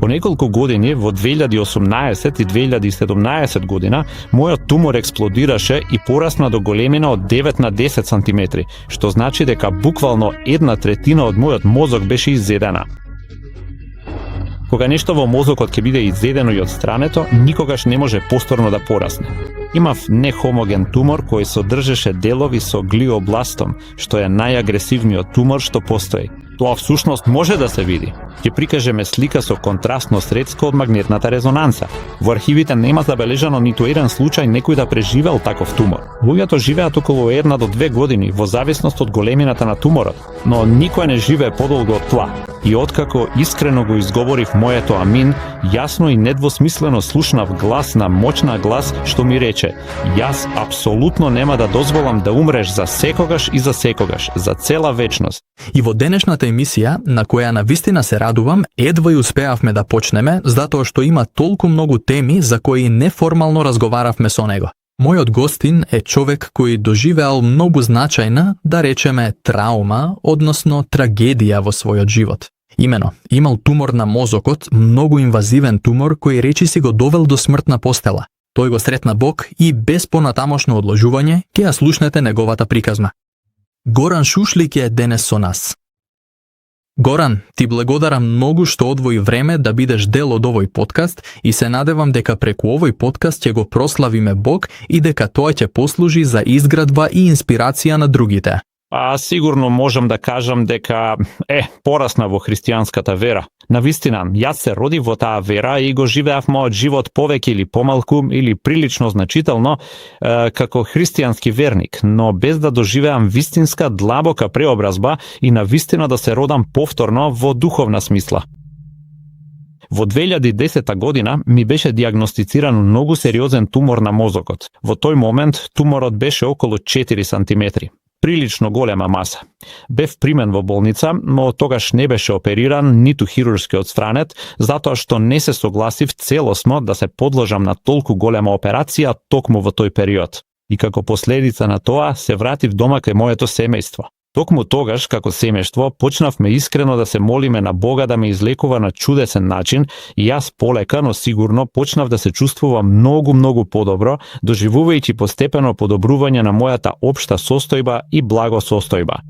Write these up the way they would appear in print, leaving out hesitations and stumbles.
По неколку години, во 2018 и 2017 година, мојот тумор експлодираше и порасна до големина од 9 на 10 сантиметри, што значи дека буквално 1/3 од мојот мозок беше изедена. Кога нешто во мозокот ќе биде изедено и одстрането, никогаш не може повторно да порасне. Имав нехомоген тумор кој содржеше делови со глиобластом, што е најагресивниот тумор што постои. Тоа всушност може да се види. Ќе прикажеме слика со контрастно средство од магнетната резонанца. Во архивите нема забележано ниту еден случај некој да преживел таков тумор. Луѓето живеат околу 1 до 2 години во зависност од големината на туморот, но никој не живее подолго од тоа. И откако искрено го изговорив моето амин, јасно и недвосмислено слушнав глас на моćна глас што ми рече: јас апсолутно нема да дозволам да умреш за секогаш и за секогаш, за цела вечност. И во денешната емисија, на која навистина се радувам, едва и успеавме да почнеме, затоа што има толку многу теми за кои неформално разговаравме со него. Мојот гостин е човек кој доживеал многу значајна, да речеме, траума, односно трагедија во својот живот. Имено, имал тумор на мозокот, многу инвазивен тумор кој речиси го довел до смртна постела. Тој го сретна Бог и без понатамошно одложување ќе ја слушнете неговата приказна. Горан Шушлик е денес со нас. Горан, ти благодарам многу што одвои време да бидеш дел од овој подкаст и се надевам дека преку овој подкаст ќе го прославиме Бог и дека тоа ќе послужи за изградба и инспирација на другите. Сигурно можам да кажам дека порасна во христијанската вера. Навистина, јас се родив во таа вера и го живеав мојот живот повеќе или помалку или прилично значително како христијански верник, но без да доживеам вистинска длабока преобразба и навистина да се родам повторно во духовна смисла. Во 2010 година ми беше диагностициран многу сериозен тумор на мозокот. Во тој момент туморот беше околу 4 сантиметри. Прилично голема маса. Бев примен во болница, но тогаш не беше опериран, ниту хируршки одстранет, затоа што не се согласив целосно да се подложам на толку голема операција токму во тој период. И како последица на тоа се вратив дома кај моето семејство. Токму тогаш, како семејство, почнавме искрено да се молиме на Бога да ме излекува на чудесен начин и јас полека, но сигурно почнав да се чувствувам многу подобро, доживувајќи постепено подобрување на мојата општа состојба и благосостојба.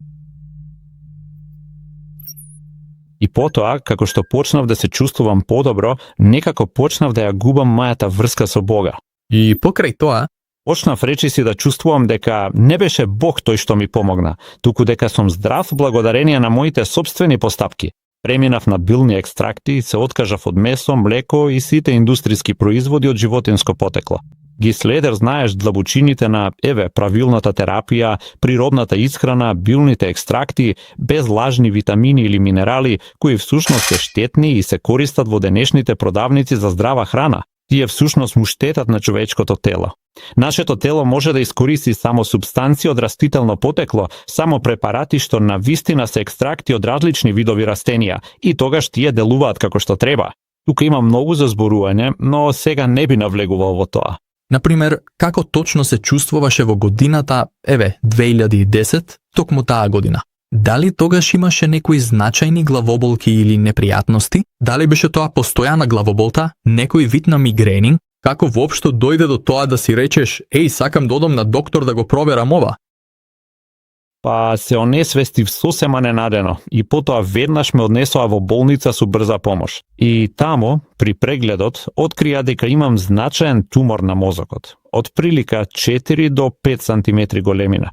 И потоа, како што почнав да се чувствувам подобро, некако почнав да ја губам мојата врска со Бога. И покрај тоа, почнав речиси да чувствувам дека не беше Бог тој што ми помогна, туку дека сум здрав благодарение на моите собствени постапки. Преминав на билни екстракти, се откажав од месо, млеко и сите индустријски производи од животинско потекло. Ги следев, знаеш, длабочините на правилната терапија, природната исхрана, билните екстракти, без лажни витамини или минерали, кои всушност се штетни и се користат во денешните продавници за здрава храна. Тие всушност му штетат на човечкото тело. Нашето тело може да искористи само субстанции од растително потекло, само препарати што навистина се екстракти од различни видови растенија и тогаш тие делуваат како што треба. Тука има многу за зборување, но сега не би навлегувал во тоа. Например, како точно се чувствуваше во годината, 2010, токму таа година? Дали тогаш имаше некои значајни главоболки или непријатности? Дали беше тоа постојана главоболта, некој вид на мигрени? Како воопшто дојде до тоа да си речеш, сакам да одам на доктор да го проверам ова? Се онесвестив сосема ненадено и потоа веднаш ме однесоа во болница со брза помош. И тамо, при прегледот, открија дека имам значаен тумор на мозокот, од прилика 4 до 5 сантиметри големина.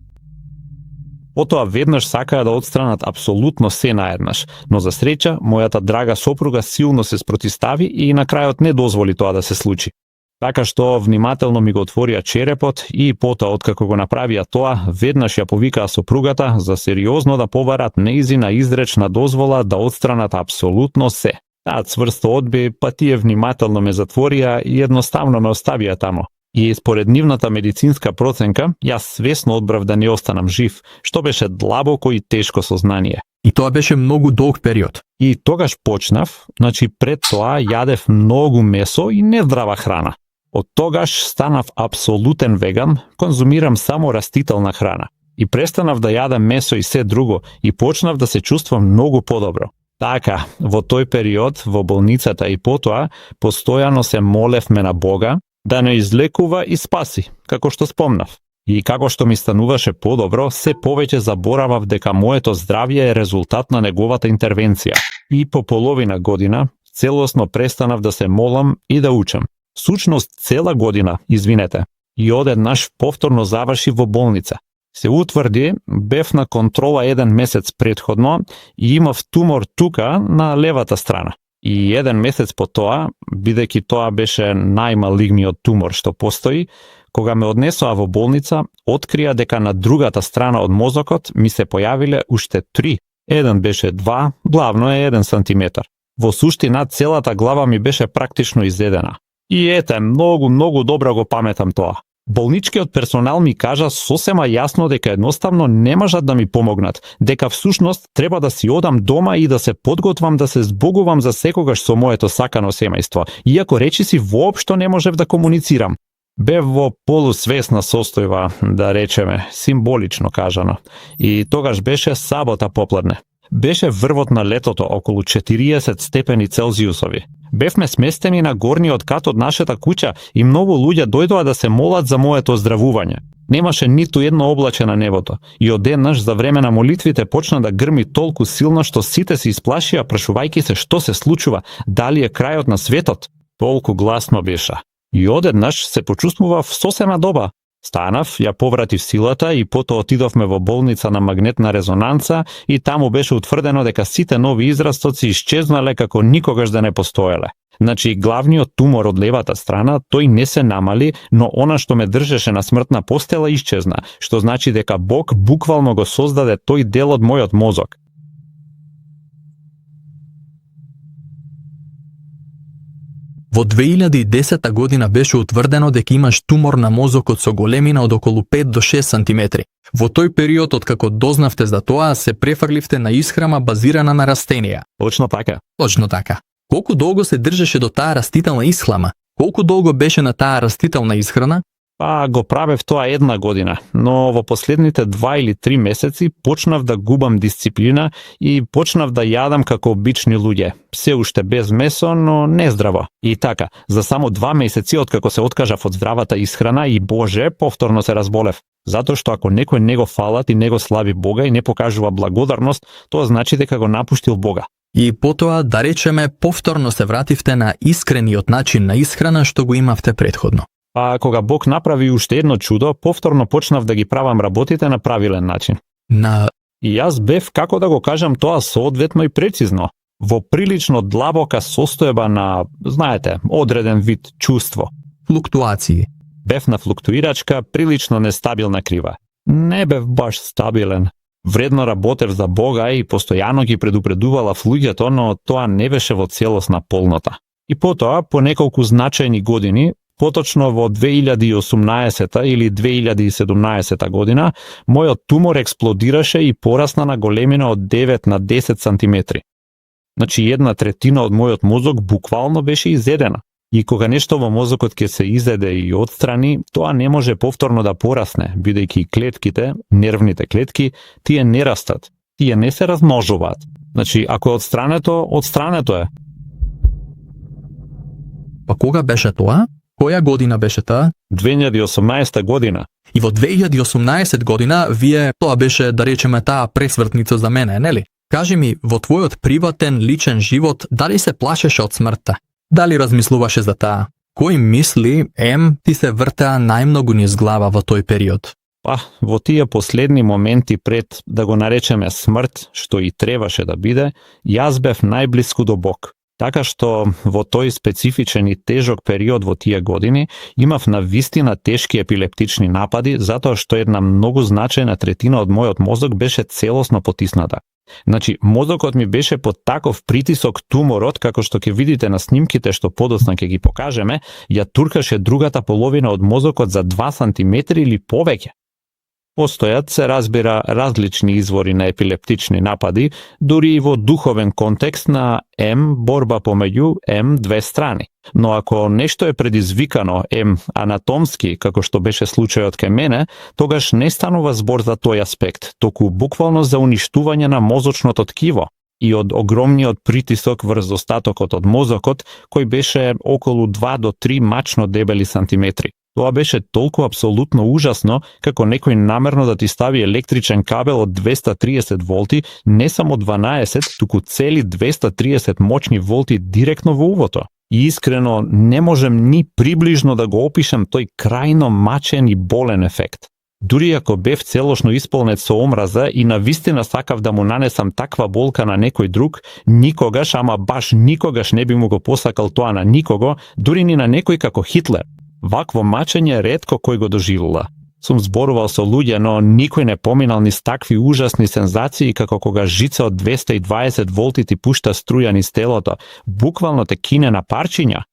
Потоа веднаш сакаа да отстранат апсолутно се наеднаш, но за среќа, мојата драга сопруга силно се спротистави и на крајот не дозволи тоа да се случи. Така што внимателно ми го отворија черепот и потоа откако го направија тоа, веднаш ја повикаа сопругата за сериозно да побарат нејзина изречна дозвола да отстранат апсолутно се. Таа цврсто одби, па тие внимателно ме затворија и едноставно ме оставија тамо. И според нивната медицинска проценка, јас свесно одбрав да не останам жив, што беше длабоко и тешко сознание. И тоа беше многу долг период. И тогаш почнав, пред тоа јадев многу месо и нездрава храна. Од тогаш станав апсолутен веган, конзумирам само растителна храна. И престанав да јадам месо и се друго и почнав да се чувствам многу подобро. Така, во тој период, во болницата и потоа, постојано се молевме на Бога да не излекува и спаси, како што спомнав. И како што ми стануваше подобро, се повеќе заборавав дека моето здравје е резултат на неговата интервенција. И по половина година, целосно престанав да се молам и да учам. Сушност цела година, извинете, и одеднаш повторно заврши во болница. Се утврди, бев на контрола 1 месец претходно и имав тумор тука на левата страна. И 1 месец по тоа, бидејќи тоа беше најмалигниот тумор што постои, кога ме однесоа во болница, открија дека на другата страна од мозокот ми се појавиле уште 3. Еден беше 2, главно е 1 сантиметар. Во суштина целата глава ми беше практично изедена. И ете, многу добро го паметам тоа. Болничкиот персонал ми кажа сосема јасно дека едноставно не можат да ми помогнат, дека всушност треба да си одам дома и да се подготвам да се збогувам за секогаш со моето сакано семејство, иако речиси воопшто не можев да комуницирам. Бев во полусвесна состојба, да речеме, символично кажано, и тогаш беше сабота попладне. Беше врвот на летото, околу 40 степени Целзиусови. Бевме сместени на горниот кат од нашата куќа и многу луѓе дојдоа да се молат за моето оздравување. Немаше ниту едно облаче на небото и одеднаш за време на молитвите почна да грми толку силно што сите се исплашија прашувајќи се што се случува, дали е крајот на светот. Толку гласно беше. И одеднаш се почувствував сосема доба. Станав, ја повратив силата и потоа отидовме во болница на магнетна резонанца и таму беше утврдено дека сите нови израстоци исчезнале како никогаш да не постоеле. Значи, главниот тумор од левата страна, тој не се намали, но она што ме држеше на смртна постела исчезна, што значи дека Бог буквално го создаде тој дел од мојот мозок. Во 2010 година беше утврдено дека имаш тумор на мозокот со големина од околу 5 до 6 сантиметри. Во тој период, откако дознавте за тоа, се префрливте на исхрана базирана на растенија. Точно така. Точно така. Колку долго се држеше до таа растителна исхрана? Колку долго беше на таа растителна исхрана? Го правев тоа 1 година, но во последните 2 или 3 месеци почнав да губам дисциплина и почнав да јадам како обични луѓе, се уште без месо, но не здраво. И така, за само 2 месеци откако се откажав од здравата исхрана и Боже, повторно се разболев. Затоа што ако некој не го фалат и не го слави Бога и не покажува благодарност, тоа значи дека го напуштил Бога. И потоа, да речеме, повторно се вративте на искрениот начин на исхрана што го имавте претходно. А кога Бог направи уште едно чудо, повторно почнав да ги правам работите на правилен начин. И јас бев, како да го кажам тоа соодветно и прецизно, во прилично длабока состојба на, знаете, одреден вид чувство. Флуктуации. Бев на флуктуирачка, прилично нестабилна крива. Не бев баш стабилен. Вредно работев за Бога и постојано ги предупредувала луѓето, но тоа не беше во целосна полнота. И потоа, по неколку значајни години, поточно во 2018 или 2017 година, мојот тумор експлодираше и порасна на големина од 9 на 10 сантиметри. Значи, 1/3 од мојот мозок буквално беше изедена. И кога нешто во мозокот ќе се изеде и отстрани, тоа не може повторно да порасне, бидејќи клетките, нервните клетки, тие не растат, тие не се размножуваат. Значи, ако е отстрането е. Па кога беше тоа? Која година беше таа? 2018 година. И во 2018 година, тоа беше, да речеме, таа пресвртница за мене, нели? Кажи ми, во твојот приватен, личен живот, дали се плашеше од смртта? Дали размислуваше за таа? Кои мисли, ти се вртеа најмногу низ глава во тој период? Во тие последни моменти пред, да го наречеме смрт, што и требаше да биде, јас бев најблиску до Бог. Така што во тој специфичен и тежок период во тие години имав навистина тешки епилептични напади затоа што една многу значајна третина од мојот мозок беше целосно потисната. Значи, мозокот ми беше под таков притисок, туморот, како што ќе видите на снимките што подоцна ќе ги покажеме, ја туркаше другата половина од мозокот за 2 сантиметри или повеќе. Постојат, се разбира, различни извори на епилептични напади, дури и во духовен контекст на борба помеѓу две страни. Но ако нешто е предизвикано анатомски, како што беше случајот кај мене, тогаш не станува збор за тој аспект, току буквално за уништување на мозочното ткиво. и од огромниот притисок врз остатокот од мозокот, кој беше околу 2 до 3 мачно дебели сантиметри. Тоа беше толку апсолутно ужасно, како некој намерно да ти стави електричен кабел од 230 волти, не само 12, туку цели 230 мочни волти директно во увото. И искрено не можем ни приближно да го опишем тој крајно мачен и болен ефект. Дури ако бев целосно исполнет со омраза и навистина сакав да му нанесам таква болка на некој друг, никогаш, ама баш никогаш не би му го посакал тоа на никого, дури ни на некој како Хитлер. Вакво мачење ретко кој го доживува. Сум зборувал со луѓе, но никој не поминал низ такви ужасни сензации како кога жица од 220 волти ти пушта струја низ телото, буквално те кине на парчиња.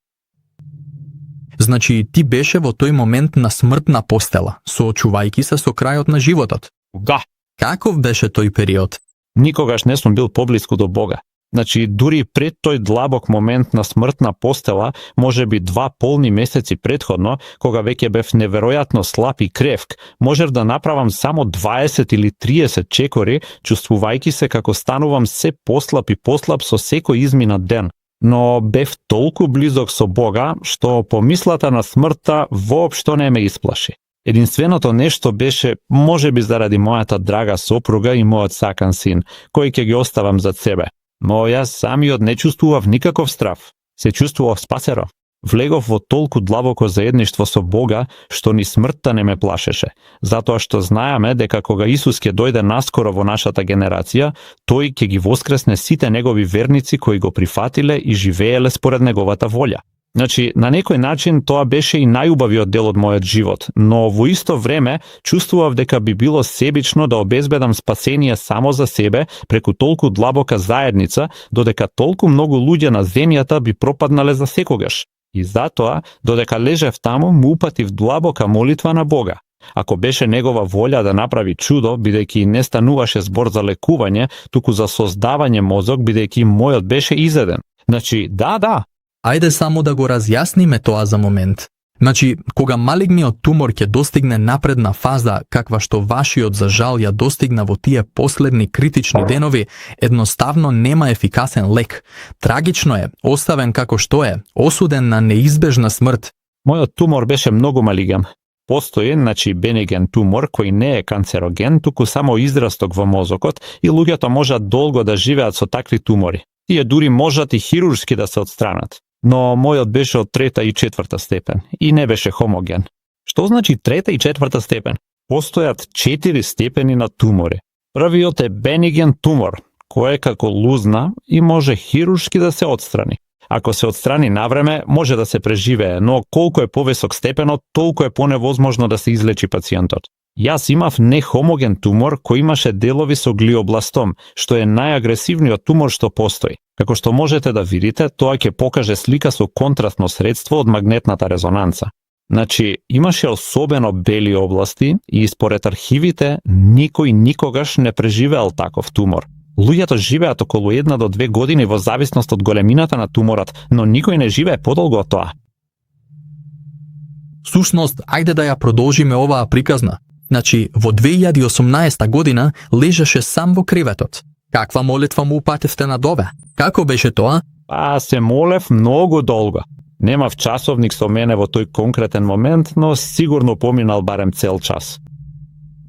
Значи, ти беше во тој момент на смртна постела, соочувајќи се со крајот на животот. Да. Каков беше тој период? Никогаш не сум бил поблиску до Бога. Значи, дури пред тој длабок момент на смртна постела, може би 2 полни месеци предходно, кога веќе бев неверојатно слаб и кревк, можев да направам само 20 или 30 чекори, чувствувајќи се како станувам се послаб и послаб со секој изминат ден. Но бев толку близок со Бога, што помислата на смртта воопшто не ме исплаши. Единственото нешто беше, може би заради мојата драга сопруга и мојот сакан син, кој ќе ги оставам зад себе. Но јас самиот не чувствував никаков страв. Се чувствував спасено. Влегов во толку длабоко заедништво со Бога, што ни смртта не ме плашеше, затоа што знаеме дека кога Исус ќе дојде наскоро во нашата генерација, тој ќе ги воскресне сите негови верници кои го прифатиле и живееле според неговата волја. Значи, на некој начин тоа беше и најубавиот дел од мојот живот, но во исто време чувствував дека би било себично да обезбедам спасение само за себе преку толку длабока заедница, додека толку многу луѓе на земјата би пропаднале за секогаш. И затоа, додека лежев таму, му упатив длабока молитва на Бога. Ако беше негова волја да направи чудо, бидејќи не стануваше збор за лекување, туку за создавање мозок, бидејќи мојот беше изеден. Значи, да. Ајде само да го разјасниме тоа за момент. Значи, кога малигниот тумор ќе достигне напредна фаза, каква што вашиот за жал ја достигна во тие последни критични денови, едноставно нема ефикасен лек. Трагично е, оставен како што е, осуден на неизбежна смрт. Мојот тумор беше многу малиген. Постои, бенеген тумор кој не е канцероген, туку само израсток во мозокот и луѓето можат долго да живеат со такви тумори. Тие дури можат и хируршки да се отстранат. Но мојот беше од 3-та и 4-та степен и не беше хомоген. Што значи 3-та и 4-та степен? Постојат 4 степени на тумори. Првиот е бениген тумор, кој е како лузна и може хируршки да се отстрани. Ако се отстрани навреме, може да се преживее, но колку е повисок степенот, толку е поневозможно да се излечи пациентот. Јас имав нехомоген тумор кој имаше делови со глиобластом, што е најагресивниот тумор што постои. Како што можете да видите, тоа ќе покаже слика со контрастно средство од магнетната резонанца. Значи, имаше особено бели области и според архивите, никој никогаш не преживеал таков тумор. Луѓето живеат околу 1 до 2 години во зависност од големината на туморот, но никој не живее подолго од тоа. Сушност, ајде да ја продолжиме оваа приказна. Значи, во 2018 година лежеше сам во креветот. Каква молитва му упатевте на Дове? Како беше тоа? Се молев многу долго. Немав часовник со мене во тој конкретен момент, но сигурно поминал барем цел час.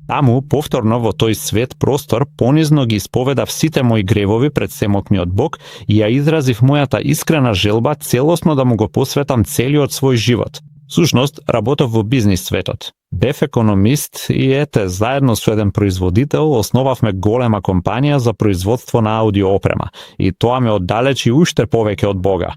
Таму, повторно во тој свет простор, понизно ги исповедав сите мои гревови пред семокниот Бог и ја изразив мојата искрена желба целосно да му го посветам целиот свој живот. Сушност, работев во бизнис светот. Бев економист и заедно со еден производител основавме голема компанија за производство на аудио опрема и тоа ме оддалечи уште повеќе од Бога.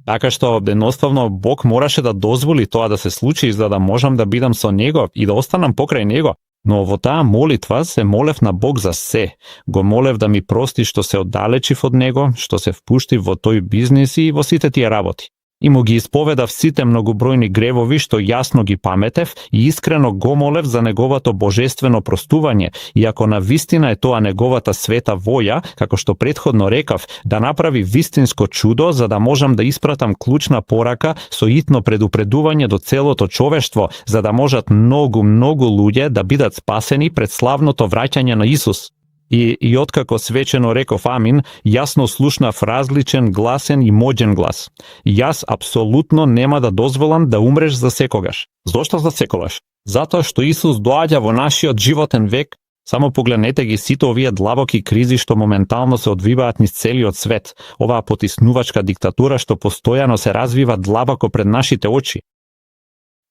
Така што едноставно Бог мораше да дозволи тоа да се случи за да можам да бидам со Него и да останам покрај Него. Но во таа молитва се молев на Бог за се. Го молев да ми прости што се оддалечив од Него, што се впуштив во тој бизнис и во сите тие работи. И му ги исповедав сите многобројни гревови што јасно ги паметев и искрено го молев за неговото божествено простување, и ако на вистина е тоа неговата света воја, како што претходно рекав, да направи вистинско чудо за да можам да испратам клучна порака со итно предупредување до целото човештво, за да можат многу луѓе да бидат спасени пред славното враќање на Исус. И откако свечено реков амин, јасно слушнав различен гласен и моќен глас. Јас апсолутно нема да дозволам да умреш за секогаш. Зошто за секогаш? Затоа што Исус доаѓа во нашиот животен век. Само погледнете ги сите овие длабоки кризи што моментално се одвиваат низ целиот свет, оваа потиснувачка диктатура што постојано се развива длабоко пред нашите очи.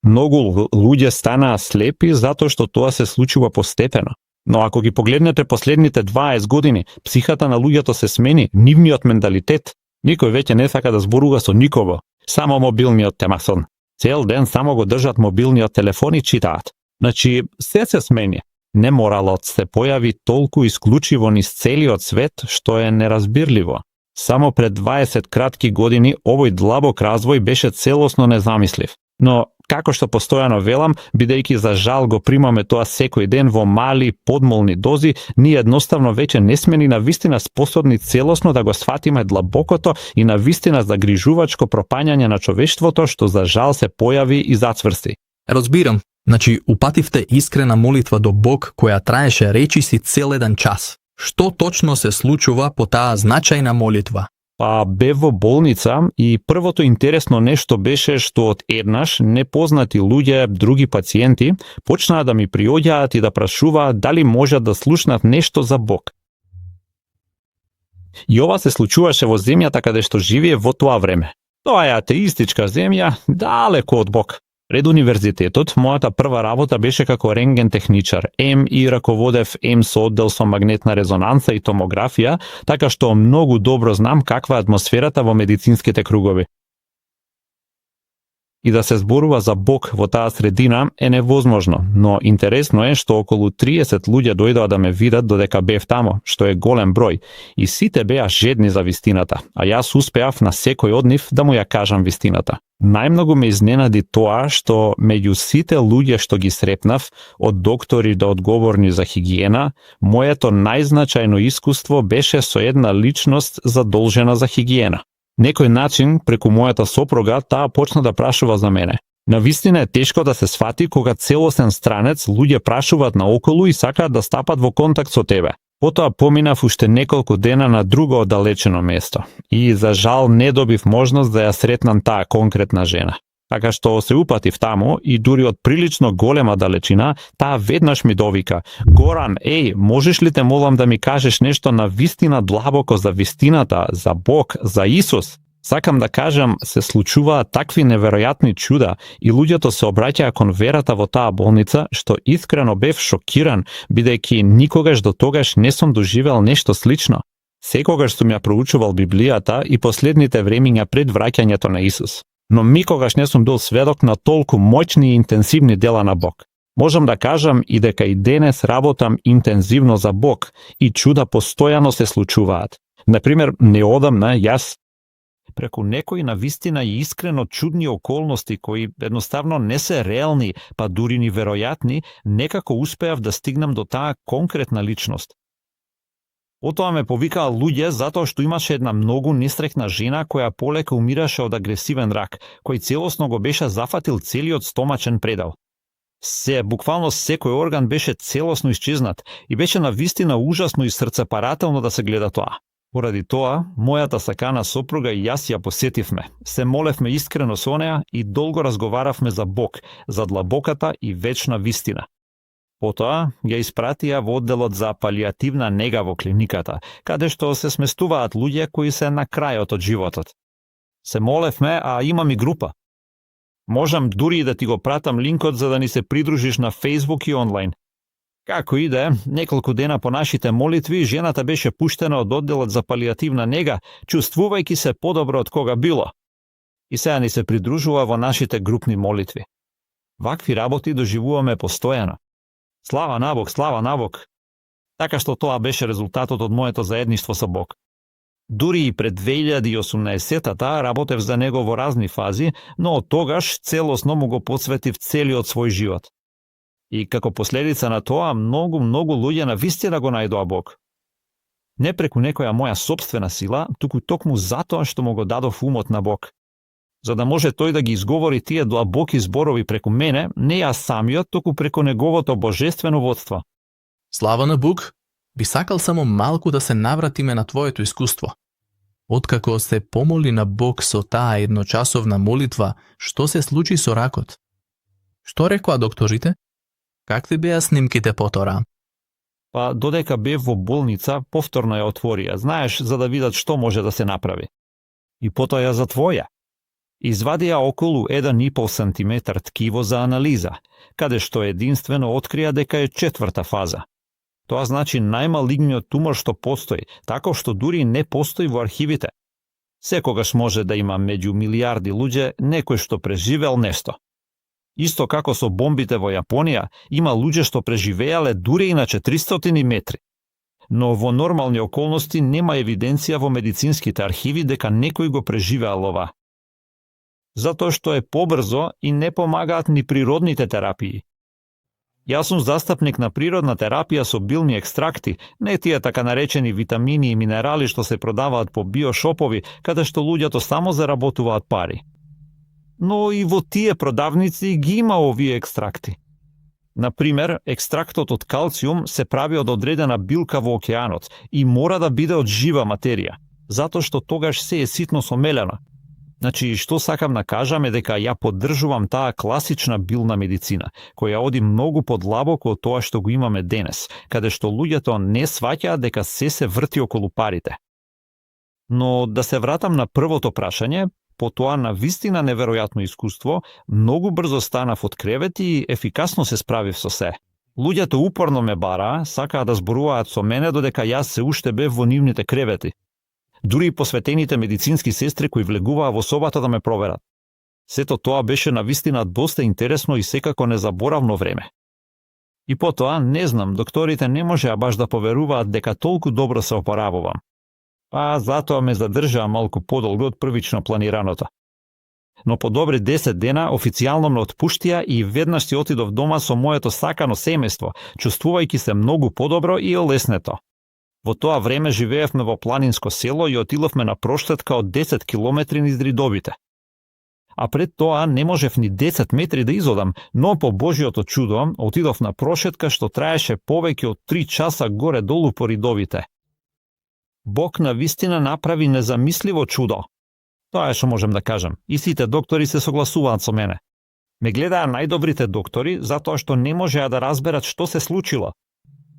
Многу луѓе станаа слепи затоа што тоа се случува постепено. Но ако ги погледнете последните 20 години, психата на луѓето се смени, нивниот менталитет. Никој веќе не сака да зборува со никого. Само мобилниот темасон. Цел ден само го држат мобилниот телефон и читаат. Значи, се смени. Неморалот се појави толку исклучиво низ целиот свет, што е неразбирливо. Само пред 20 кратки години овој длабок развој беше целосно незамислив. Но, како што постојано велам, бидејќи за жал го примаме тоа секој ден во мали, подмолни дози, ние едноставно веќе не сме ни навистина способни целосно да го сфатиме длабокото и навистина загрижувачко пропањање на човештвото што за жал се појави и зацврсти. Разбирам. Значи, упативте искрена молитва до Бог која траеше речиси цел еден час. Што точно се случува по таа значајна молитва? Па бев во болница и првото интересно нешто беше што од еднаш непознати луѓе, други пациенти, почнаа да ми приоѓаат и да прашуваат дали можат да слушнат нешто за Бог. И ова се случуваше во земјата каде што живее во тоа време. Тоа е атеистичка земја, далеко од Бог. Пред универзитетот, мојата прва работа беше како рентген техничар, и раководев со оддел со магнетна резонанса и томографија, така што многу добро знам каква е атмосферата во медицинските кругови. И да се зборува за Бог во таа средина е невозможно, но интересно е што околу 30 луѓе дојдоа да ме видат додека бев тамо, што е голем број, и сите беа жедни за вистината, а јас успеав на секој од нив да му ја кажам вистината. Најмногу ме изненади тоа што меѓу сите луѓе што ги срепнав, од доктори до одговорни за хигиена, моето најзначајно искуство беше со една личност задолжена за хигиена. Некој начин, преку мојата сопруга, таа почна да прашува за мене. Навистина е тешко да се сфати кога целосен странец луѓе прашуваат наоколу и сакаат да стапат во контакт со тебе. Потоа поминав уште неколку дена на друго оддалечено место и за жал не добив можност да ја сретнам таа конкретна жена. Така што се упатив таму и дури од прилично голема далечина, таа веднаш ми довика: "Горан, можеш ли те молам да ми кажеш нешто на вистина длабоко за вистината, за Бог, за Исус?" Сакам да кажам, се случуваат такви неверојатни чуда и луѓето се обраќаа кон верата во таа болница, што искрено бев шокиран, бидејќи никогаш до тогаш не сум доживел нешто слично. Секогаш сум ја проучувал Библијата и последните времиња пред враќањето на Исус. Но никогаш не сум бил сведок на толку моćни и интензивни дела на Бог. Можам да кажам и дека и денес работам интензивно за Бог и чуда постојано се случуваат. Например, неодамна јас преку некои навистина и искрено чудни околности кои едноставно не се реални, па дури ни веројатни, некако успеав да стигнам до таа конкретна личност. Потоа ме повикаа луѓе затоа што имаше една многу несреќна жена која полека умираше од агресивен рак, кој целосно го беше зафатил целиот стомачен предел. Буквално секој орган беше целосно исчезнат и беше навистина ужасно и срцепарателно да се гледа тоа. Поради тоа, мојата сакана сопруга и јас ја посетивме. Се молевме искрено со неа и долго разговаравме за Бог, за длабоката и вечна вистина. Потоа ја испратија во одделот за палијативна нега во клиниката, каде што се сместуваат луѓе кои се на крајот од животот. Се молевме, а имам и група. Можам дури и да ти го пратам линкот за да ни се придружиш на Facebook и онлайн. Како и да е, неколку дена по нашите молитви, жената беше пуштена од одделот за палијативна нега, чувствувајќи се подобро од кога било. И сега ни се придружува во нашите групни молитви. Вакви работи доживуваме постојано. Слава на Бог, слава на Бог. Така што тоа беше резултатот од моето заедништво со Бог. Дури и пред 2018-та работев за него во разни фази, но од тогаш целосно му го посветив целиот свој живот. И како последица на тоа, многу луѓе навистина го најдоа Бог. Не преку некоја моја собствена сила, туку токму затоа што му го дадов умот на Бог. За да може тој да ги изговори тие длабоки зборови преку мене, не јас самиот, току преку неговото божествено водство. Слава на Бог! Би сакал само малку да се навратиме на твоето искуство. Откако се помоли на Бог со таа едночасовна молитва, што се случи со ракот? Што рекоа докторите? Какви беа снимките потора? Па додека бев во болница, повторно ја отворија, знаеш, за да видат што може да се направи. И потоа ја затворија. Извадија околу 1,5 см ткиво за анализа, каде што единствено открија дека е 4-та фаза. Тоа значи најмалигниот тумор што постои, таков што дури не постои во архивите. Секогаш може да има меѓу милиарди луѓе некој што преживел нешто. Исто како со бомбите во Јапонија, има луѓе што преживеале дури и на 400 метри. Но во нормални околности нема евиденција во медицинските архиви дека некој го преживеал ова. Затоа што е побрзо и не помагаат ни природните терапии. Јас сум застапник на природна терапија со билни екстракти, не тие така наречени витамини и минерали што се продаваат по биошопови, каде што луѓето само заработуваат пари. Но и во тие продавници ги има овие екстракти. Например, екстрактот од калциум се прави од одредена билка во океанот и мора да биде од жива материја, затоа што тогаш се е ситно сомелено. Значи, што сакам да кажам е дека ја поддржувам таа класична билна медицина, која оди многу подлабоко од тоа што го имаме денес, каде што луѓето не сваќаат дека се врти околу парите. Но да се вратам на првото прашање, по тоа на вистина неверојатно искуство, многу брзо станав од кревет и ефикасно се справив со се. Луѓето упорно ме бараа, сакаа да зборуваат со мене додека јас се уште бев во нивните кревети. Дури и посветените медицински сестри кои влегуваа во собата да ме проверат. Сето тоа беше навистина доста интересно и секако незаборавно време. И потоа, не знам, докторите не можеа баш да поверуваат дека толку добро се опоравувам. Па затоа ме задржаа малку подолго од првично планираното. Но по добри 10 дена официјално ме отпуштија и веднаш си отидов дома со моето сакано семејство, чувствувајќи се многу подобро и олеснето. Во тоа време живеевме во планинско село и отидовме на проштетка од 10 километри низ ридовите. А пред тоа не можев ни 10 метри да изодам, но по Божиото чудо отидов на прошетка што траеше повеќе од 3 часа горе-долу по ридовите. Бог на вистина направи незамисливо чудо. Тоа е што можем да кажам. И сите доктори се согласуваат со мене. Ме гледаа најдобрите доктори затоа што не можеа да разберат што се случило.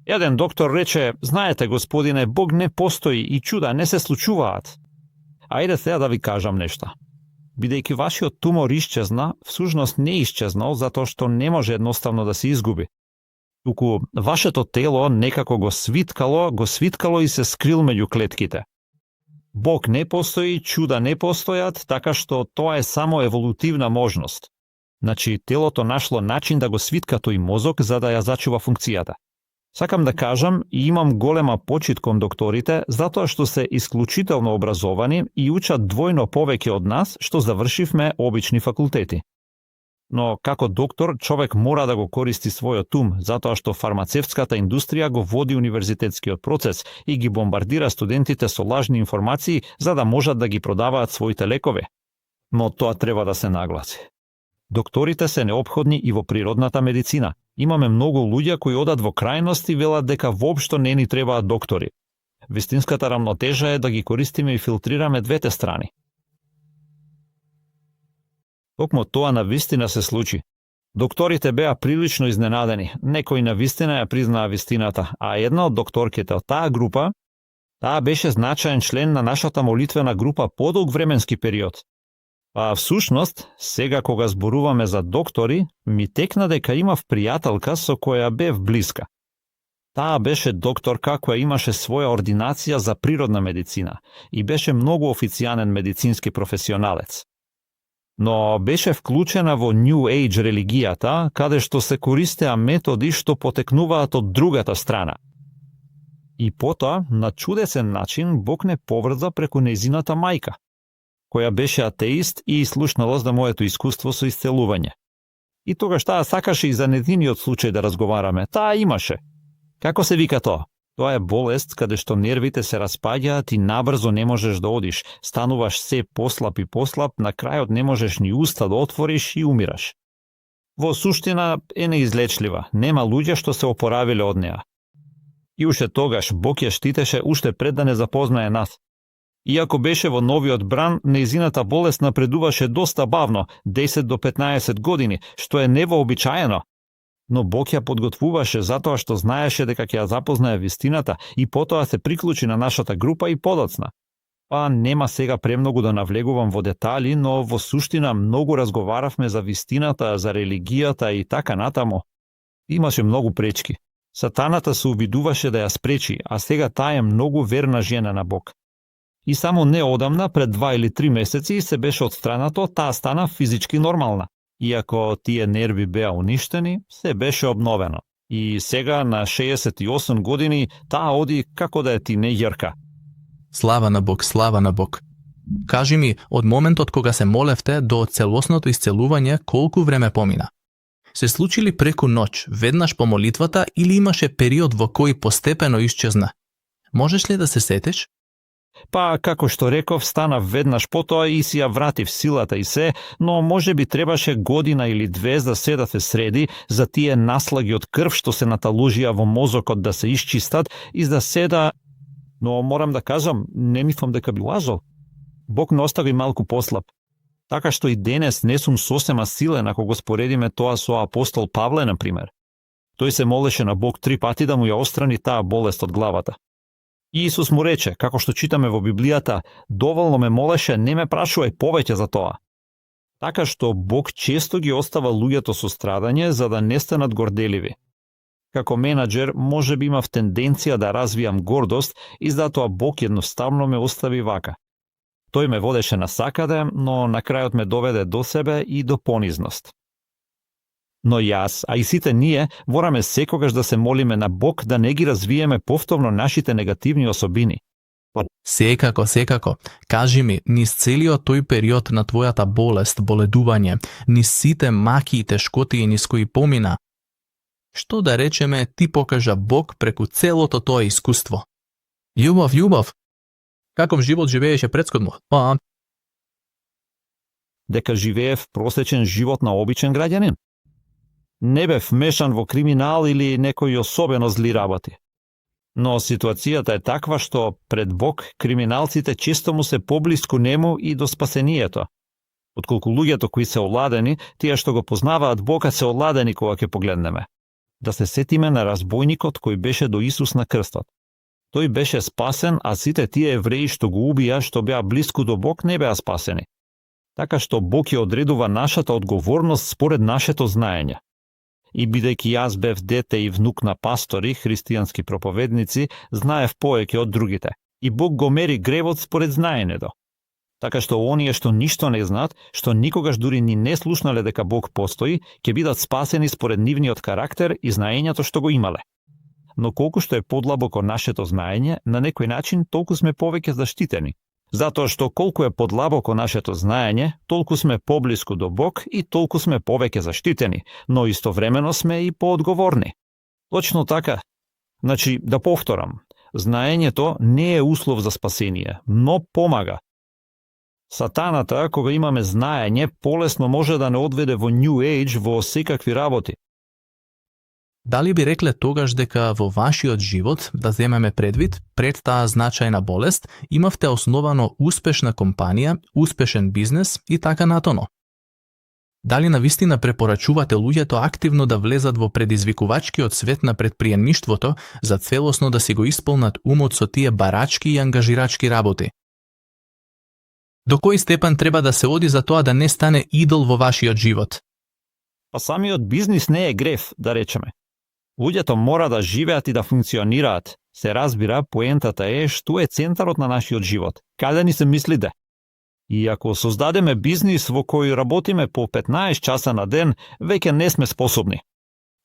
Еден доктор рече, знаете господине, Бог не постои и чуда не се случуваат. Ајде сега да ви кажам нешто. Бидејќи вашиот тумор исчезна, всушност не исчезнал затоа што не може едноставно да се изгуби. Туку вашето тело некако го свиткало и се скрил меѓу клетките. Бог не постои, чуда не постојат, така што тоа е само еволутивна можност. Значи, телото нашло начин да го свитка тој мозок за да ја зачува функцијата. Сакам да кажам и имам голема почит кон докторите затоа што се исклучително образовани и учат двојно повеќе од нас што завршивме обични факултети. Но како доктор човек мора да го користи својот ум затоа што фармацевтската индустрија го води универзитетскиот процес и ги бомбардира студентите со лажни информации за да можат да ги продаваат своите лекови. Но тоа треба да се нагласи. Докторите се неопходни и во природната медицина. Имаме многу луѓе кои одат во крајност и велат дека воопшто не ни требаат доктори. Вистинската рамнотежа е да ги користиме и филтрираме двете страни. Токму тоа на вистина се случи. Докторите беа прилично изненадени. Некои на вистина ја признаа вистината, а една од докторките од таа група, таа беше значаен член на нашата молитвена група подолг временски период. А всушност, сега кога зборуваме за доктори, ми текна дека имав пријателка со која бев блиска. Таа беше докторка која имаше своја ординација за природна медицина и беше многу официјанен медицински професионалец. Но беше вклучена во New Age религијата, каде што се користеа методи што потекнуваат од другата страна. И потоа, на чудесен начин, Бог не поврза преку нејзината мајка, која беше атеист и слушнала за моето искуство со исцелување. И тогаш таа сакаше и за нејзиниот случај да разговараме. Таа имаше. Како се вика тоа? Тоа е болест каде што нервите се распаѓаат и набрзо не можеш да одиш, стануваш се послаб и послаб, на крајот не можеш ни уста да отвориш и умираш. Во суштина е неизлечлива, нема луѓе што се опоравиле од неа. И уште тогаш Бог ја штитеше уште пред да не запознае нас. Иако беше во новиот бран, нејзината болест напредуваше доста бавно, 10 до 15 години, што е невообичаено. Но Бог ја подготвуваше затоа што знаеше дека ќе ја запознае вистината и потоа се приклучи на нашата група и подоцна. Па нема сега премногу да навлегувам во детали, но во суштина многу разговаравме за вистината, за религијата и така натаму. Имаше многу пречки. Сатаната се обидуваше да ја спречи, а сега таа е многу верна жена на Бог. И само неодамна, пред 2 или 3 месеци, се беше отстранато, таа стана физички нормална. Иако тие нерви беа уништени, се беше обновено. И сега на 68 години таа оди како да е тинејерка. Слава на Бог, слава на Бог. Кажи ми, од моментот кога се молевте до целосното исцелување, колку време помина? Се случи ли преку ноќ, веднаш по молитвата, или имаше период во кој постепено исчезна? Можеш ли да се сетиш? Па, како што реков, стана веднаш потоа и си ја вратив силата и се, но може би требаше година или 2 за се да се среди, за тие наслаги од крв што се наталожија во мозокот да се исчистат и за се да... Но морам да кажам, не мислам дека би лажал. Бог не остави малку послаб. Така што и денес не сум сосема силен ако го споредиме тоа со апостол Павле, например. Тој се молеше на Бог 3 пати да му ја острани таа болест од главата. И Исус му рече, како што читаме во Библијата, доволно ме молеше, не ме прашувај повеќе за тоа. Така што Бог често ги остава луѓето со страдање за да не станат горделиви. Како менаџер, може би имав тенденција да развијам гордост и затоа Бог едноставно ме остави вака. Тој ме водеше насакаде, но на крајот ме доведе до себе и до понизност. Но јас, а и сите ние, мораме секогаш да се молиме на Бог да не ги развиеме повторно нашите негативни особини. Секако, секако. Кажи ми, низ целиот тој период на твојата болест, боледување, низ сите маки и тешкоти низ кои помина, што да речеме ти покажа Бог преку целото тоа искуство? Љубов. Каков живот живееше претходно? Дека живеев просечен живот на обичен граѓанин. Не бев вмешан во криминал или некои особено зли работи. Но ситуацијата е таква што пред Бог криминалците често му се поблиску нему и до спасението. Отколку луѓето кои се оладени, тие што го познаваат Бога се оладени кога ќе погледнеме. Да се сетиме на разбойникот кој беше до Исус на крстот. Тој беше спасен, а сите тие евреи што го убија, што беа блиску до Бог, не беа спасени. Така што Бог ја одредува нашата одговорност според нашето знаење. И бидејќи јас бев дете и внук на пастори, христијански проповедници, знаев повеќе од другите. И Бог го мери гревот според знаењето. Така што оние што ништо не знаат, што никогаш дури ни не слушнале дека Бог постои, ќе бидат спасени според нивниот карактер и знаењето што го имале. Но колку што е подлабоко нашето знаење, на некој начин толку сме повеќе заштитени. Затоа што колку е подлабоко нашето знаење, толку сме поблиску до Бог и толку сме повеќе заштитени, но истовремено сме и поодговорни. Точно така. Значи, да повторам, знаењето не е услов за спасение, но помага. Сатаната, кога имаме знаење, полесно може да не одведе во New Age, во секакви работи. Дали би рекле тогаш дека во вашиот живот, да земеме предвид, пред таа значајна болест, имавте основано успешна компанија, успешен бизнес и така натоно? Дали навистина препорачувате луѓето активно да влезат во предизвикувачкиот свет на предприемништвото за целосно да си го исполнат умот со тие барачки и ангажирачки работи? До кој степен треба да се оди за тоа да не стане идол во вашиот живот? Па самиот бизнис не е греф, да речеме. Луѓето мора да живеат и да функционираат. Се разбира, поентата е што е центарот на нашиот живот. Каде ни се мислиде? И ако создадеме бизнис во кој работиме по 15 часа на ден, веќе не сме способни.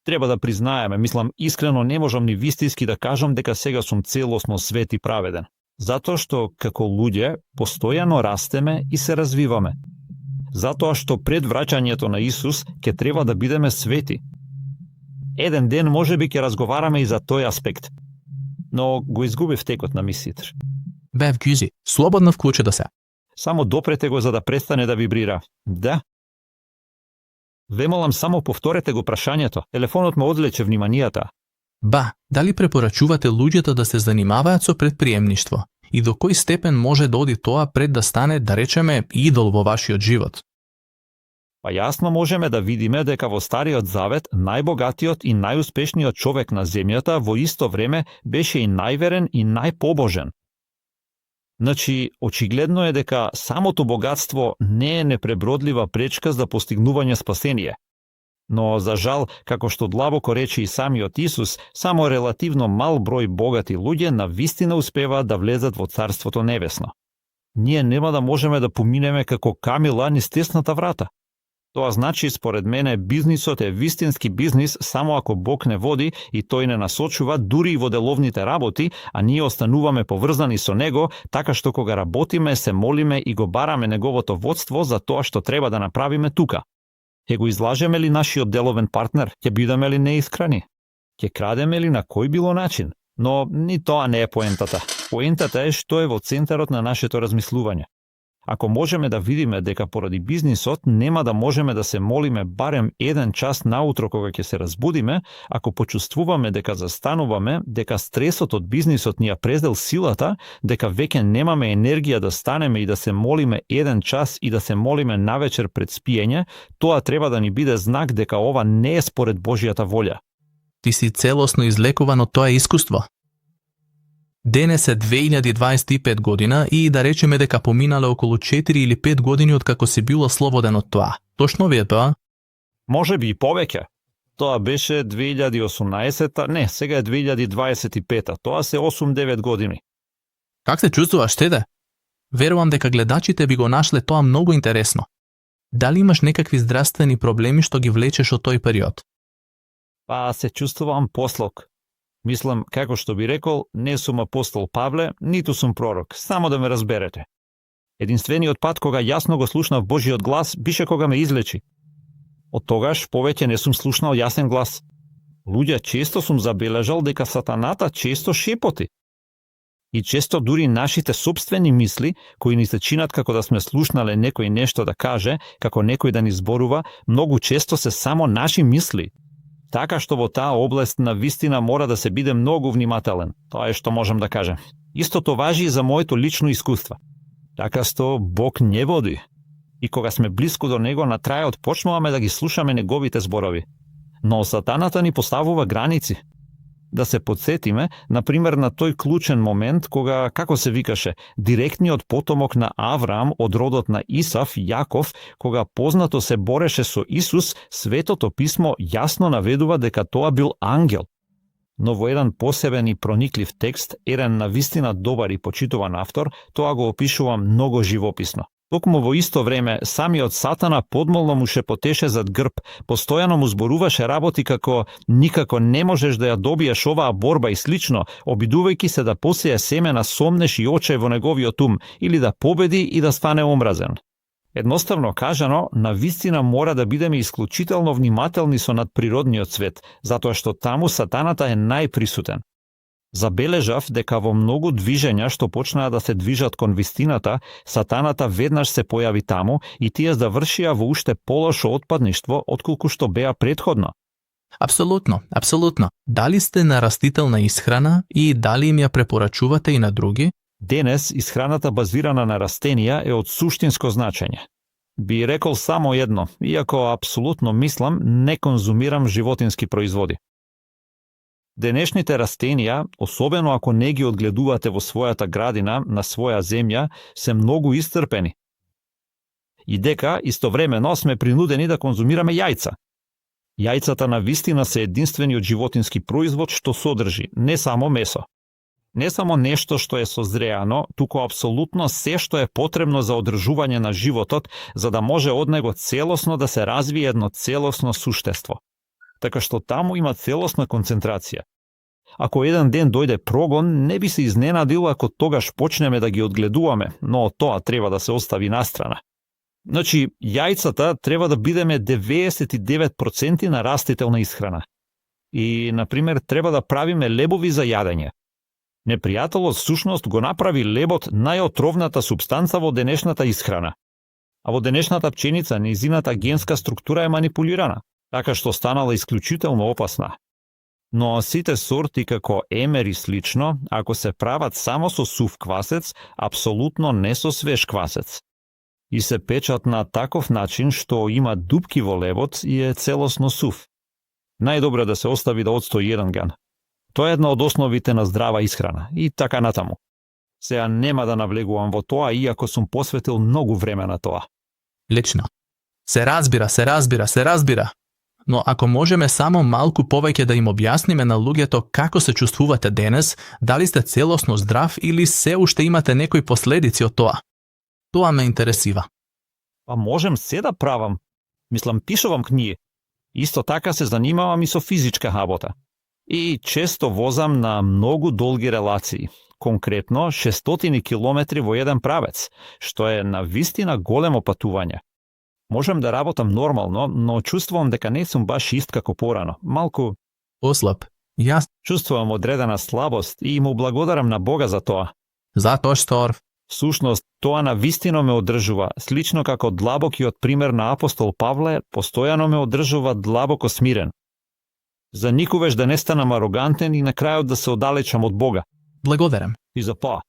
Треба да признаеме, мислам, искрено не можам ни вистински да кажам дека сега сум целосно свет и праведен. Затоа што, како луѓе, постојано растеме и се развиваме. Затоа што пред враќањето на Исус ќе треба да бидеме свети. Еден ден може би ќе разговараме и за тој аспект. Но го изгубив текот на мислите. Бев Гюзи, слободно вклучи до се. Само допрете го за да престане да вибрира. Да. Ве молам, само повторете го прашањето. Телефонот ме одвлече вниманијата. Ба, дали препорачувате луѓето да се занимаваат со предприемништво? И до кој степен може да оди тоа пред да стане, да речеме, идол во вашиот живот? Па јасно можеме да видиме дека во Стариот Завет најбогатиот и најуспешниот човек на земјата во исто време беше и најверен и најпобожен. Значи, очигледно е дека самото богатство не е непребродлива пречка за постигнување спасение. Но, за жал, како што длабоко рече и самиот Исус, само релативно мал број богати луѓе навистина успеваат да влезат во Царството Небесно. Ние нема да можеме да поминеме како камила низ тесната врата. Тоа значи, според мене, бизнисот е вистински бизнис само ако Бог не води и тој не насочува дури и во деловните работи, а ние остануваме поврзани со него, така што кога работиме, се молиме и го бараме неговото водство за тоа што треба да направиме тука. Ќе го излажеме ли нашиот деловен партнер? Ќе бидеме ли неискрени? Ќе крадеме ли на кој било начин? Но ни тоа не е поентата. Поентата е што е во центарот на нашето размислување. Ако можеме да видиме дека поради бизнисот нема да можеме да се молиме барем 1 час наутро кога ќе се разбудиме, ако почувствуваме дека застануваме, дека стресот од бизнисот ни ја презел силата, дека веќе немаме енергија да станеме и да се молиме 1 час и да се молиме навечер пред спиење, тоа треба да ни биде знак дека ова не е според Божјата волја. Ти си целосно излекуван од тоа искуство. Денес е 2025 година и да речеме дека поминале околу 4 или 5 години од како си бил ослободен од тоа. Точно ви е тоа? Може би и повеќе. Тоа беше 2018, не, сега е 2025, тоа се 8-9 години. Как се чувствуваш, Теде? Верувам дека гледачите би го нашле тоа многу интересно. Дали имаш некакви здравствени проблеми што ги влечеш од тој период? Па се чувствувам послок. Мислам, како што би рекол, не сум апостол Павле, ниту сум пророк, само да ме разберете. Единствениот пат кога јасно го слушнав Божиот глас, бише кога ме излечи. Од тогаш повеќе не сум слушнал јасен глас. Луѓе, често сум забележал дека сатаната често шепоти. И често дури нашите собствени мисли, кои ни се чинат како да сме слушнале некој нешто да каже, како некој да ни зборува, многу често се само наши мисли. Така што во таа област на вистина мора да се биде многу внимателен. Тоа е што можам да кажем. Истото важи и за моето лично искуство. Така што Бог не води. И кога сме блиску до него, на трајот почнуваме да ги слушаме неговите зборови. Но сатаната ни поставува граници. Да се подсетиме, например, на тој клучен момент кога, како се викаше, директниот потомок на Авраам од родот на Исав, Јаков, кога познато се бореше со Исус, Светото писмо јасно наведува дека тоа бил ангел. Но во еден посебен и прониклив текст, еден навистина добар и почитуван автор, тоа го опишува многу живописно. Токму во исто време, самиот Сатана подмолно му шепотеше зад грб, постојано му зборуваше работи како никако не можеш да ја добиеш оваа борба и слично, обидувајќи се да посеја семе на сомнеш и очај во неговиот ум, или да победи и да стане омразен. Едноставно кажано, на вистина мора да бидеме исклучително внимателни со надприродниот свет, затоа што таму сатаната е најприсутен. Забележав дека во многу движења што почнаа да се движат кон вистината, сатаната веднаш се појави таму и тие завршија во уште полошо отпадништво отколку што беа претходно. Апсолутно, апсолутно. Дали сте на растителна исхрана и дали им ја препорачувате и на други? Денес исхраната базирана на растенија е од суштинско значење. Би рекол само едно, иако апсолутно мислам, не конзумирам животински производи. Денешните растенија, особено ако не ги одгледувате во својата градина, на своја земја, се многу исцрпени. И дека, истовремено, сме принудени да конзумираме јајца. Јајцата на вистина се единствениот животински производ што содржи не само месо. Не само нешто што е созреано, туку апсолутно се што е потребно за одржување на животот, за да може од него целосно да се развие едно целосно суштество. Така што таму има целосна концентрација. Ако еден ден дојде прогон, не би се изненадил ако тогаш почнеме да ги одгледуваме, но тоа треба да се остави настрана. Значи, јајцата треба да бидеме 99% на растителна исхрана. И, например, треба да правиме лебови за јадење. Непријателот сушност го направи лебот најотровната субстанца во денешната исхрана. А во денешната пченица нејзината генска структура е манипулирана, така што станала исклучително опасна. Но сите сорти како емер и слично, ако се прават само со сув квасец, апсолутно не со свеж квасец. И се печат на таков начин што има дупки во левот и е целосно сув. Најдобро е да се остави да отстои еден ган. Тоа е една од основите на здрава исхрана и така натаму. Сеја нема да навлегувам во тоа, иако сум посветил многу време на тоа. Лично. Се разбира. Но ако можеме само малку повеќе да им објасниме на луѓето како се чувствувате денес, дали сте целосно здрав или се уште имате некои последици од тоа? Тоа ме интересира. Па можем се да правам. Мислам, пишувам книги. Исто така се занимавам и со физичка работа. И често возам на многу долги релации. Конкретно 600 километри во еден правец, што е навистина големо патување. Можем да работам нормално, но чувствувам дека не сум баш ист како порано. Малку Ослаб. Јас чувствувам одредена слабост и му благодарам на Бога за тоа. затоа што Всушност, тоа навистина ме одржува, слично како длабокиот пример на апостол Павле, постојано ме одржува длабоко смирен. За никогаш да не станам арогантен и на крајот да се оддалечам од Бога. благодарам. И за тоа.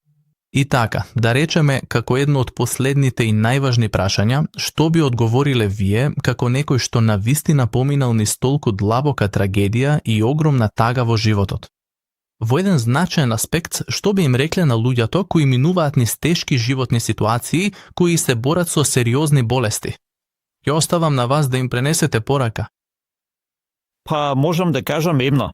И така, да речеме како едно од последните и најважни прашања, што би одговориле вие како некој што навистина поминал низ толку длабока трагедија и огромна тага во животот? Во еден значаен аспект, што би им рекле на луѓето кои минуваат низ тешки животни ситуации, кои се борат со сериозни болести? Ќе оставам на вас да им пренесете порака. Па можам да кажам едно.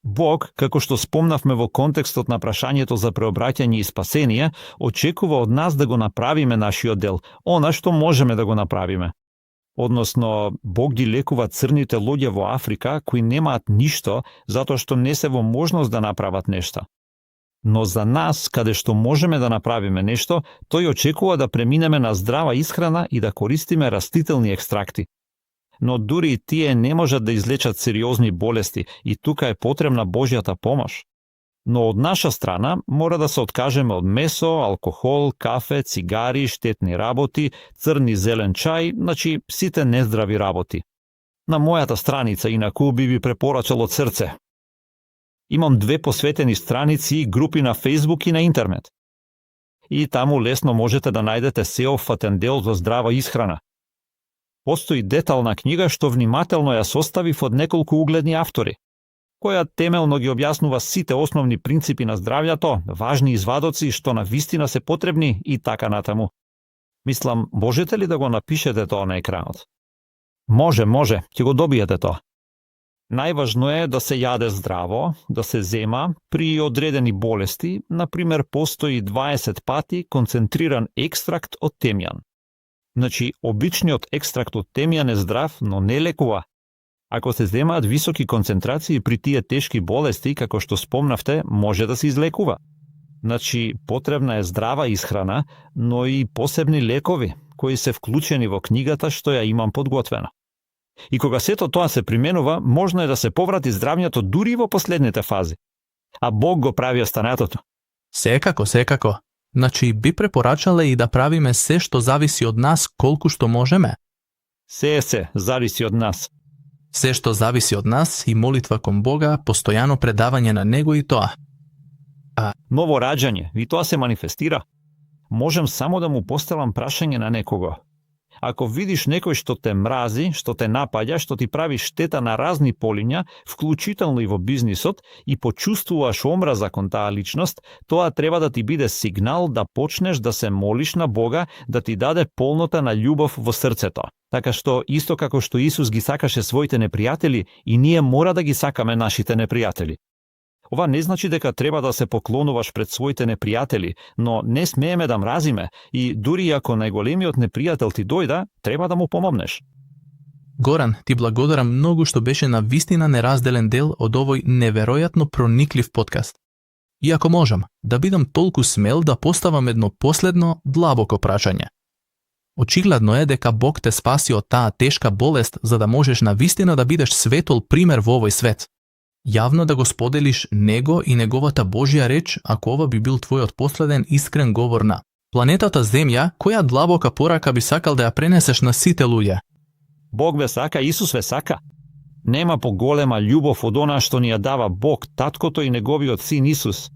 Бог, како што спомнавме во контекстот на прашањето за преобраќање и спасение, очекува од нас да го направиме нашиот дел, она што можеме да го направиме. Односно, Бог ги лекува црните луѓе во Африка кои немаат ништо затоа што не се во можност да направат нешто. Но за нас, каде што можеме да направиме нешто, тој очекува да преминеме на здрава исхрана и да користиме растителни екстракти. Но дури и тие не можат да излечат сериозни болести и тука е потребна Божјата помош. Но од наша страна мора да се откажеме од месо, алкохол, кафе, цигари, штетни работи, црн и зелен чај, значи сите нездрави работи. На мојата страница инаку би ви препорачал од срце. Имам 2 посветени страници и групи на Facebook и на интернет. И таму лесно можете да најдете сеопфатен дел за здрава исхрана. Постои детална книга што внимателно ја составив од неколку угледни автори, која темелно ги објаснува сите основни принципи на здравјето, важни извадоци што на вистина се потребни и така натаму. Мислам, можете ли да го напишете тоа на екранот? Може, ќе го добиете тоа. Најважно е да се јаде здраво, да се зема при одредени болести, например постои 20 пати концентриран екстракт од темјан. Значи, обичниот екстракт од темјан е здрав, но не лекува. Ако се земаат високи концентрации при тие тешки болести, како што спомнавте, може да се излекува. Значи, потребна е здрава исхрана, но и посебни лекови, кои се вклучени во книгата што ја имам подготвена. И кога сето тоа се применува, можно е да се поврати здравјето дури во последните фази. А Бог го прави останатото. Секако. Значи, би препорачале и да правиме се што зависи од нас колку што можеме? Се зависи од нас. Се што зависи од нас и молитва кон Бога, постојано предавање на Него и тоа. Ново раѓање, и тоа се манифестира. Можем само да му поставам прашање на некого. Ако видиш некој што те мрази, што те напаѓа, што ти прави штета на разни полиња, вклучително и во бизнисот, и почувствуваш омраза кон таа личност, тоа треба да ти биде сигнал да почнеш да се молиш на Бога да ти даде полнота на љубов во срцето. Така што, исто како што Исус ги сакаше своите непријатели, и ние мора да ги сакаме нашите непријатели. Ова не значи дека треба да се поклонуваш пред своите непријатели, но не смееме да мразиме и дури ако најголемиот непријател ти дојда, треба да му помогнеш. Горан, ти благодарам многу што беше на вистина неразделен дел од овој неверојатно прониклив подкаст. И ако можам, да бидам толку смел да поставам едно последно, длабоко прашање. Очигледно е дека Бог те спаси од таа тешка болест за да можеш на вистина да бидеш светол пример во овој свет. Јавно да го споделиш Него и Неговата Божја реч, ако ова би бил твојот последен искрен говор на планетата Земја, која длабока порака би сакал да ја пренесеш на сите луѓе? Бог ве сака, Исус ве сака. Нема поголема љубов од она што ни ја дава Бог, Таткото и Неговиот Син Исус.